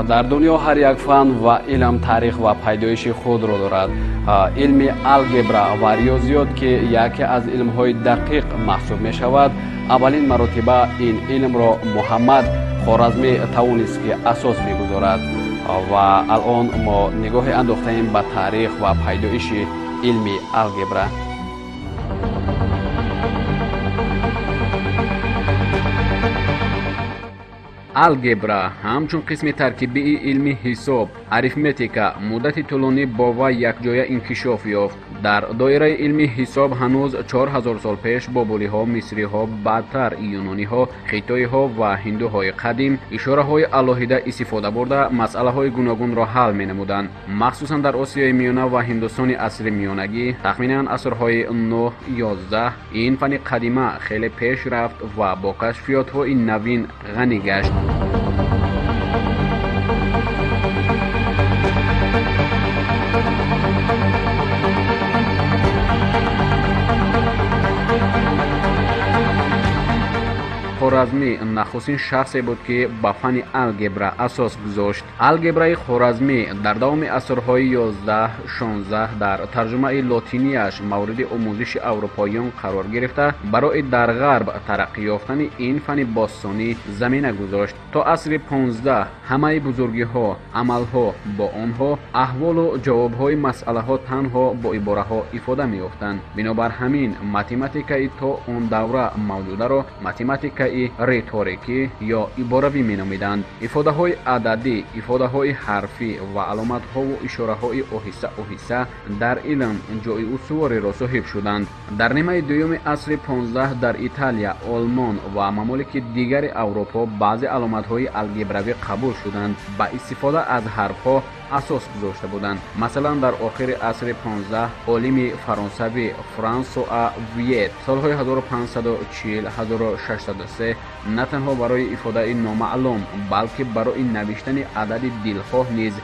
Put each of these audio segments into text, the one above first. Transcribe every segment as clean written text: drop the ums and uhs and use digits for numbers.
Дар дунё ҳар як фан ва илм таърих ва пайдоиши худро дорад. Илми алгебра ва риёзиёт, ки яке аз илмҳои дақиқ маҳсуб мешавад, аввалин маротиба ин илмро Муҳаммад Хоразмӣ тавонист, ки асос бигузорад. Ва алон мо нигоҳе андохтаем ба таърих ва пайдоиши илми алгебра. Алгебра ҳамчун қисми таркибии илми ҳисоб, арифметика, муддати тӯлонӣ бо вай якҷоя инкишоф ёфт. Дар доираи илми ҳисоб ҳанӯз 4000 сол пеш бобулиҳо, мисриҳо, баъдтар юнониҳо, хитоиҳо ва ҳиндуҳои қадим ишораҳои алоҳида истифода бурда масъалаҳои гуногунро ҳал менамуданд. Махсусан дар Осиёи Миёна ва Ҳиндустони асри миёнагӣ, тахминан асрҳои 9-11, ин фани қадима хеле пеш рафт ва бо кашфиётҳои навин ғанӣ гашт. Хоразмӣ нахустин шахсе буд, ки ба фани алгебра асос гузошт. Алгебраи Хоразмӣ дар давоми асрҳои 11-16 дар тарҷумаи лотинияш мавриди омӯзиши аврупоиён қарор гирифта, барои дар ғарб тараққӣ ёфтани ин фани бостонӣ замина гузошт. То асри 15 ҳамаи бузургиҳо, амалҳо бо онҳо, аҳволу ҷавобҳои масъалаҳо танҳо бо ибораҳо ифода меёфтанд. Бинобар ҳамин математикаи то он давра мавҷударо математикаи риторикӣ ё иборавӣ меномиданд. Ифодаҳои ададӣ, ифодаҳои ҳарфӣ ва аломатҳову ишораҳои оҳиста оҳиста дар илм ҷои устувориро соҳиб шуданд. Дар нимаи дуюми асри 15 дар Италия, Олмон ва мамолики дигари Аврупо баъзе аломатҳои алгебравӣ қабул шуданд. Ба истифода аз ҳарфҳо асос гузошта буданд. Масалан, дар охири асри 15 олими фаронсавӣ Франсуа Виет солҳои 1540-1603 на танҳо барои ифодаи номаълум, балки барои навиштани адади дилхоҳ низ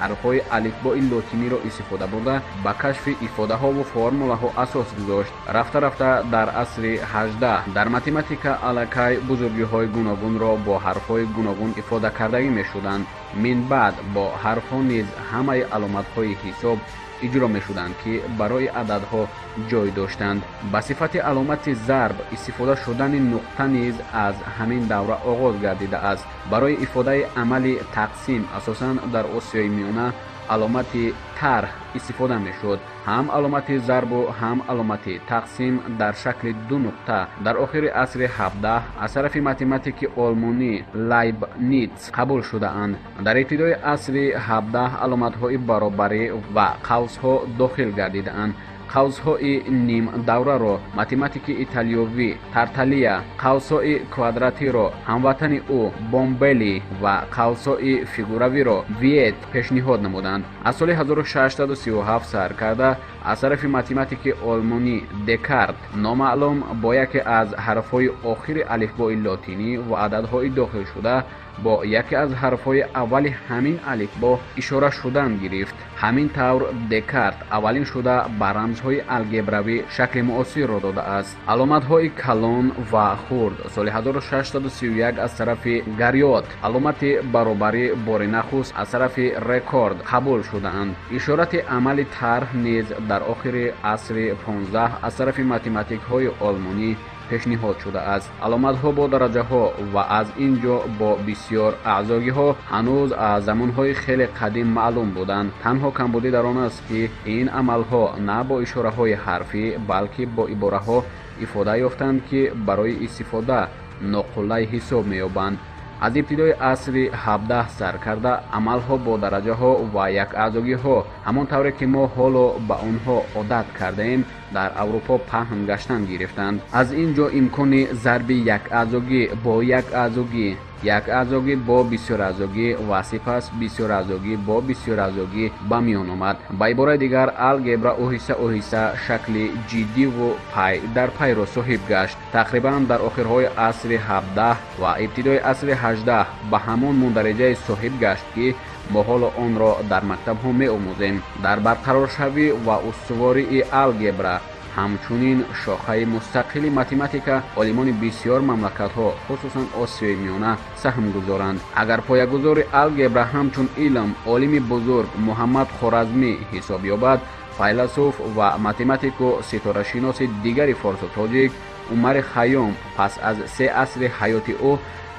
ҳарфҳои алифбои лотиниро истифода бурда, ба кашфи ифодаҳову формулаҳо асос гузошт. Рафта-рафта дар асри 18 дар математика аллакай бузургиҳои гуногунро бо ҳарфҳои гуногун ифода кардагӣ мешуданд. Мин баъд бо ҳарфҳо низ ҳамаи аломатҳои ҳисоб иҷро мешуданд, ки барои ададҳо ҷой доштанд. Ба сифати аломати зарб истифода шудани нуқта низ аз ҳамин давра оғоз гардидааст. Барои ифодаи амали тақсим асосан дар Осиёи Миёна аломати тарҳ истифода мешуд. Ҳам аломати зарбу ҳам аломати тақсим дар шакли ду нуқта дар охири асри 17 аз тарафи математики олмонӣ Лайбниц қабул шудаанд. Дар ибтидои асри 17 аломатҳои баробарӣ ва қавсҳо дохил гардидаанд. Қавсҳои нимдавраро математики италиёвӣ Тарталия, қавсҳои квадратиро ҳамватани ӯ Бомбели ва қавсҳои фигуравиро Виет пешниҳод намуданд. Аз соли 1637 сар карда аз тарафи математики олмонӣ Декарт номаълум бо яке аз ҳарфҳои охири алифбои лотинӣ ва ададҳои дохилшуда бо яке аз ҳарфҳои аввали ҳамин алифбо ишора шудан гирифт. Ҳамин тавр Декарт аввалин шуда ба рамзҳои алгебравӣ шакли муосирро додааст. Аломатҳои калон ва хурд соли 1631 аз тарафи Гариот, аломати баробарӣ бори нахуст аз тарафи Рекорд қабул шудаанд. Ишорати амали тарҳ низ дар охири асри 15 аз тарафи математикҳои олмонӣ пешниҳод шудааст. Аломатҳо бо дараҷаҳо ва аз ин ҷо бо бисёр аъзогиҳо ҳанӯз аз замонҳои хеле қадим маълум буданд. Танҳо камбудӣ дар он аст, ки ин амалҳо на бо ишораҳои ҳарфӣ, балки бо ибораҳо ифода ёфтанд, ки барои истифода ноқулай ҳисоб меёбанд. Аз ибтидои асри 17 сар карда амалҳо бо дараҷаҳо ва якаъзогиҳо, ҳамон тавре ки мо ҳоло ба онҳо одат кардаем, дар Аврупо паҳн гаштан гирифтанд. Аз ин ҷо имкони зарби якаъзогӣ бо якаъзогӣ, якаъзогӣ бо бисёраъзогӣ ва сипас бисёраъзогӣ бо бисёраъзогӣ ба миён омад. Ба ибораи дигар, алгебра оҳиста оҳиста шакли ҷиддиву пай дар пайро соҳиб гашт. Тақрибан дар охирҳои асри 17 ва ибтидои асри 18 ба ҳамон мундариҷае соҳиб гашт, ки мо ҳоло онро дар мактабҳо меомӯзем. Дар барқароршавӣ ва устувории алгебра Ҳамчунин шохаи мустақили математика олимони бисёр мамлакатҳо, хусусан Осиёи Миёна, саҳм гузоранд. Агар поягузори алгебра ҳамчун илм олими бузург Муҳаммад Хоразмӣ ҳисоб ёбад, файласуф ва математику ситорашиноси дигари форсу тоҷик Умари Хайём пас аз 3 асри ҳаёти ӯ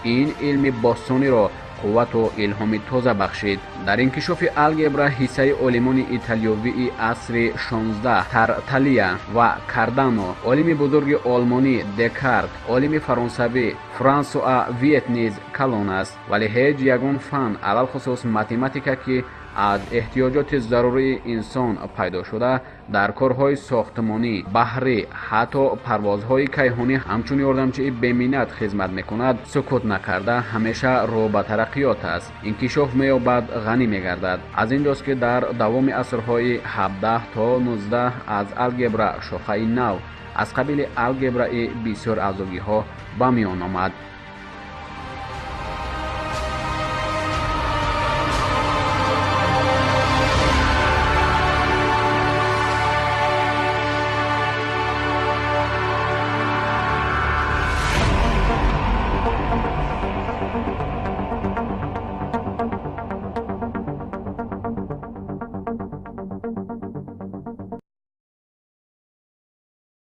ин илми бостониро қуввату илҳоми тоза бахшид. Дар инкишофи алгебра ҳиссаи олимони италиёвии асри 16 Тарталия ва Кардано, олими бузурги олмонӣ Декарт, олими фаронсавӣ Франсуа Виет низ калон аст. Вале ҳеҷ ягон фан, алалхусус математика, ки аз эҳтиёҷоти зарурии инсон пайдо шуда, дар корҳои сохтмонӣ, баҳрӣ, ҳатто парвозҳои кайҳонӣ ҳамчун ёрдамчии беминнат хизмат мекунад, сукут накарда ҳамеша рӯ ба тараққиёт аст, инкишоф меёбад, ғанӣ мегардад. Аз ин ҷост, ки дар давоми асрҳои 17 то 19 аз алгебра шохаи нав аз қабили алгебраи бисёр аъзогиҳо ба миён омад.